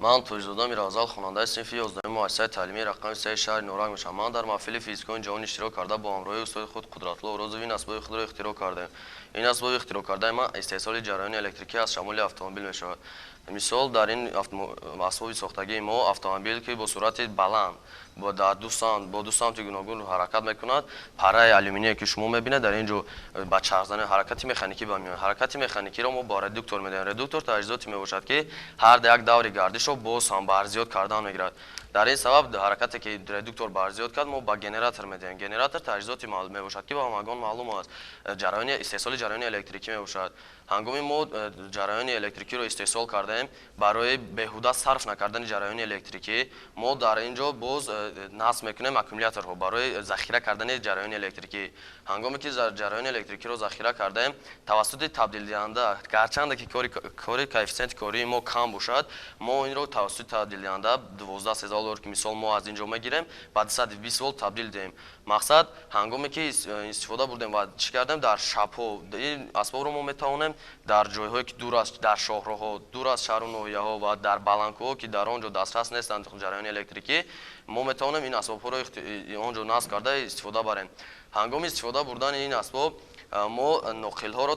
Ман Тоҷзода Мирафзал, хонандаи синфи 11 муассисаи таълимии рақами 3 шаҳри Норак мешавам. Ман дар маҳфили физикони ҷаҳон иштирок карда бо ҳамроҳии устоди худ Қудратулло Урозов ин асбоби худро ихтироъ кардем. Ин асбоби ихтироъ кардаи ман истеҳсоли ҷараёни электрикӣ аз шамоли автомобил мешавад. Мисол, дар ин асбоби сохтагии мо автомобил, ки бо суръати баланд бо ду самти гуногун ҳаракат мекунад, парраи алюминие, ки шумо мебинед, дар ин ҷо ба чархзани ҳаракати механикӣ ба меояд. Ҳаракати механикиро мо ба редуктор медиҳем. Редуктор таҷҳизоте мебошад, ки ҳар як даври гардишро боз ҳам барзиёд кардан мегирад. Дар ин сабаб ҳаракате, ки редуктор барзиёд кард, мо ба генератор медиҳем. Генератор таҷҳизоте мебошад, ки ба ҳамагон маълум аст, истеҳсоли ҷараёни электрикӣ мебошад. Ҳангоми мо ҷараёни электрикиро истеҳсол кардаем, барои беҳуда сарф накардани ҷараёни электрикӣ мо дар ин ҷо боз насб мекунем аккумуляторҳо барои захира кардани ҷараёни электрикӣ. Ҳангоме ки ҷараёни электрикиро захира кардаем, тавассути табдилдиҳанда, гарчанде ки кори коэффисиенти кории мо кам бошад, мо инро тавассути табдилдиҳанда 12-13 волт, ки мисол мо аз ин ҷо мегирем, ба 220 волт табдил диҳем. Мақсад, ҳангоме ки истифода бурдем ва чӣ кардем, дар шабҳо ин асбобро мо метавонем дар ҷойҳое, ки дур аз, дар шоҳроҳҳо, дур аз шаҳру ноҳияҳо ва дар баландкӯҳҳо, ки дар он ҷо дастрас нестанд ҷараёни электрикӣ, мо метавонем ин асбобҳоро он ҷо насб карда истифода барем. Ҳангоми истифода бурдани ин асбоб мо ноқилҳоро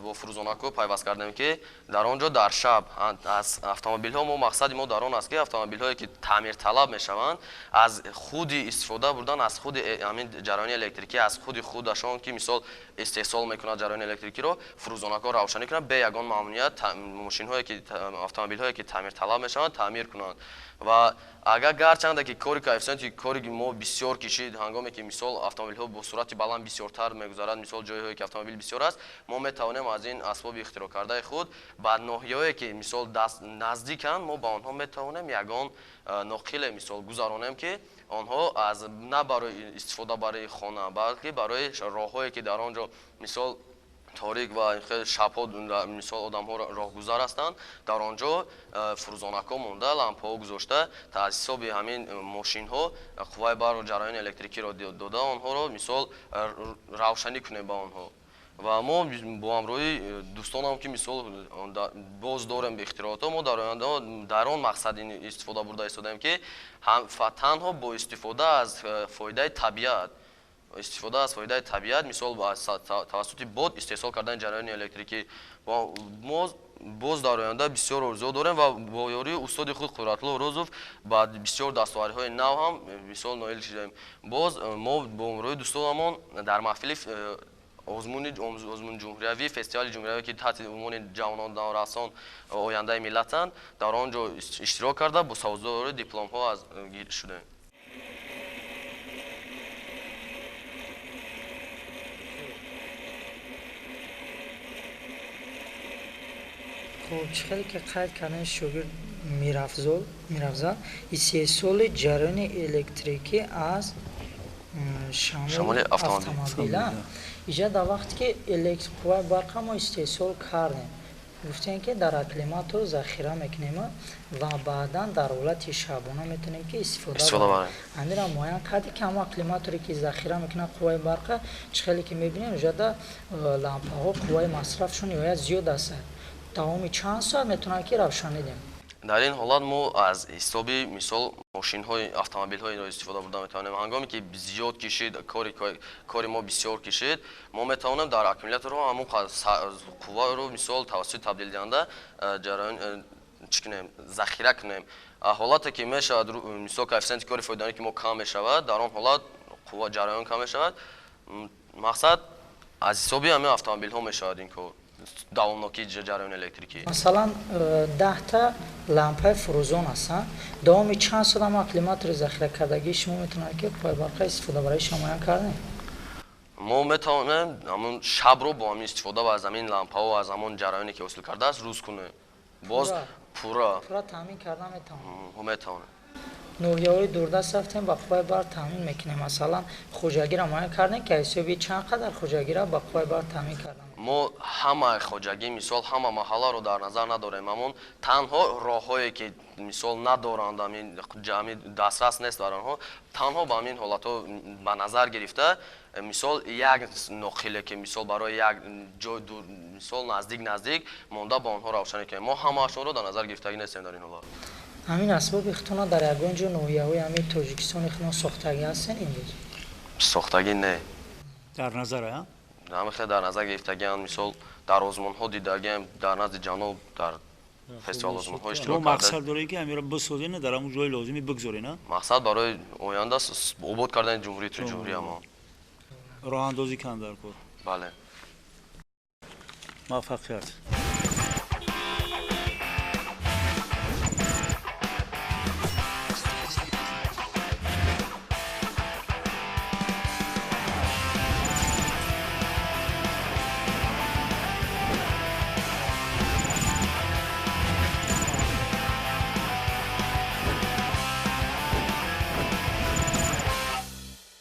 бо фурӯзонакҳо пайваст кардем, ки дар он ҷо дар шаб аз автомобилҳо мо, мақсади мо дар он аст, ки автомобилҳое, ки таъмирталаб мешаванд, аз худи истифода бурдан аз худи ҳамин ҷараёни электрикӣ, аз худи худашон, ки мисол истеҳсол мекунад ҷараёни электрикиро, фурӯзонакҳо равшанӣ кунанд, бе ягон мамнуният мошинҳое ки, автомобилҳое ки таъмирталаб мешаванд, таъмир кунанд. Ва агар гарчанде ки кори коэффисиенти кори мо бисёр кишид, ҳангоме ки мисол автомобилҳо бо суръати баланд бисёртар мегузаранд, мисол ҷойҳое ки автомобил бисёр аст, мо метавонем аз ин асбоби ихтироъ кардаи худ ба ноҳияҳое, ки мисол наздиканд, мо ба онҳо метавонем ягон ноқиле мисол гузаронем, ки онҳо аз на барои истифода барои хона, балки барои роҳҳое, ки дар он ҷо мисол торик ва шабҳо мисол одамҳо роҳгузар ҳастанд, дар он ҷо фурӯзонакҳо монда, лампаҳо гузошта, та аз ҳисоби ҳамин мошинҳо қувваи барқу ҷараёни электрикиро дода, онҳоро мисол равшанӣ кунем ба онҳо. Ва мо бо ҳамроҳии дӯстонам, ки мисол боз дорем ихтироотҳо, мо дар оянда дар он мақсад истифода бурда истодаем, ки танҳо бо истифода аз фоидаи табиат, истифода аз фоидаи табиат, мисол тавассути бод истеҳсол кардани ҷараёни электрикӣ. Мо боз дар оянда бисёр орзуҳо дорем ва бо ёрии устоди худ Қудратулло Урозов ба бисёр дастовардиҳои нав ҳам мисол ноил шудаем. Боз мо бо ҳамроҳии дӯстонамон дар маҳфили озмуни ҷумҳуриявӣ, фестивали ҷумҳуриявӣ, ки таҳти унвони ҷавонон наврасон ояндаи миллатанд, дар он ҷо иштирок карда бо савдори дипломҳо шудаем. Хуб, чӣ хеле ки қайд кардани шогирд Мирафзал, истеҳсоли ҷараёни электрикӣ аз шамоли автомобил. Иҷа дар вақте ки қувваи барқа мо истеҳсол кардем, гуфтем, ки дар аккумулятор захира мекунем ва баъдан дар ҳолати шабона метавонем, ки истифода барем. Ҳаминро муайян кардем, ки ҳамон аккумуляторе, ки захира мекунад қувваи барқа, чӣ хеле ки мебинем, иҷада лампаҳо қувваи масрафшон ниҳоят зиёд аст. Давоми чанд соат метавонад, ки равшанӣ диҳем? Дар ин ҳолат мо аз ҳисоби мисол мошинҳои, автомобилҳоиро истифода бурда метавонем. Ҳангоме ки зиёд кишид, кори мо бисёр кишид, мо метавонем дар аккумуляторҳо ҳамон қувваро мисол тавассути табдилдиҳанда ҷараён чӣ кунем, захира кунем. Ҳолате ки мешавад, мисол коэффисиенти кори фоиданоки ки мо кам мешавад, дар он ҳолат қувва ҷараён кам мешавад. Мақсад, аз ҳисоби ҳамин автомобилҳо мешавад ин кор, давомнокии ҷараёни электрикӣ. Масалан, 10та лампаи фурӯзон ҳастанд, давоми чанд соат ҳам аккумулятори захиракардагии шумо метавонад, ки қувваи барқа истифода барои шумо муайян кардем? Мо метавонем ҳамон шабро бо ҳамин истифода аз ҳамин лампаҳо, аз ҳамон ҷараёне, ки ҳосил кардааст, рӯз кунем. Боз пурра таъмин карда метавонем. Метавонем. Ноҳияҳои дурдаст рафтем, ба қувваи барқ таъмин мекунем. Масалан, хоҷагиро муайян кардем, ки ҳисоби чанд қадар хоҷагиро ба қувваи барқ таъмин кардем? Мо ҳама хоҷагӣ, мисол ҳама маҳалларо дар назар надорем, ҳамон танҳо роҳҳое, ки мисол надоранд, ҳамин дастрас нест бар онҳо, танҳо ба ҳамин ҳолатҳо ба назар гирифта, мисол як ноқиле, ки мисол барои як ҷой дур, мисол наздик наздик монда, ба онҳо равшанӣ кунем. Мо ҳамаашонро дар назар гирифтагӣ нестем дар ин ҳолат. Ҳамин асбоби худтона дар ягон ҷо ноҳияҳои ҳамин Тоҷикистони худон сохтагӣ ҳастен имрӯз? Сохтагӣ не. Дар назар, а? Ҳамин хел дар назар гирифтагиам, мисол, дар озмунҳо дидагиам, дар назди ҷаноб дар фестивал озмунҳо иштирок карда. Мақсад доред, ки ҳаминро бисозен, дар ҳамон ҷои лозимӣ бигзорен, а? Мақсад барои оянда обод кардани ҷумҳуриямо. Роҳандозӣ кан дар кор. Бале. Муваффақият.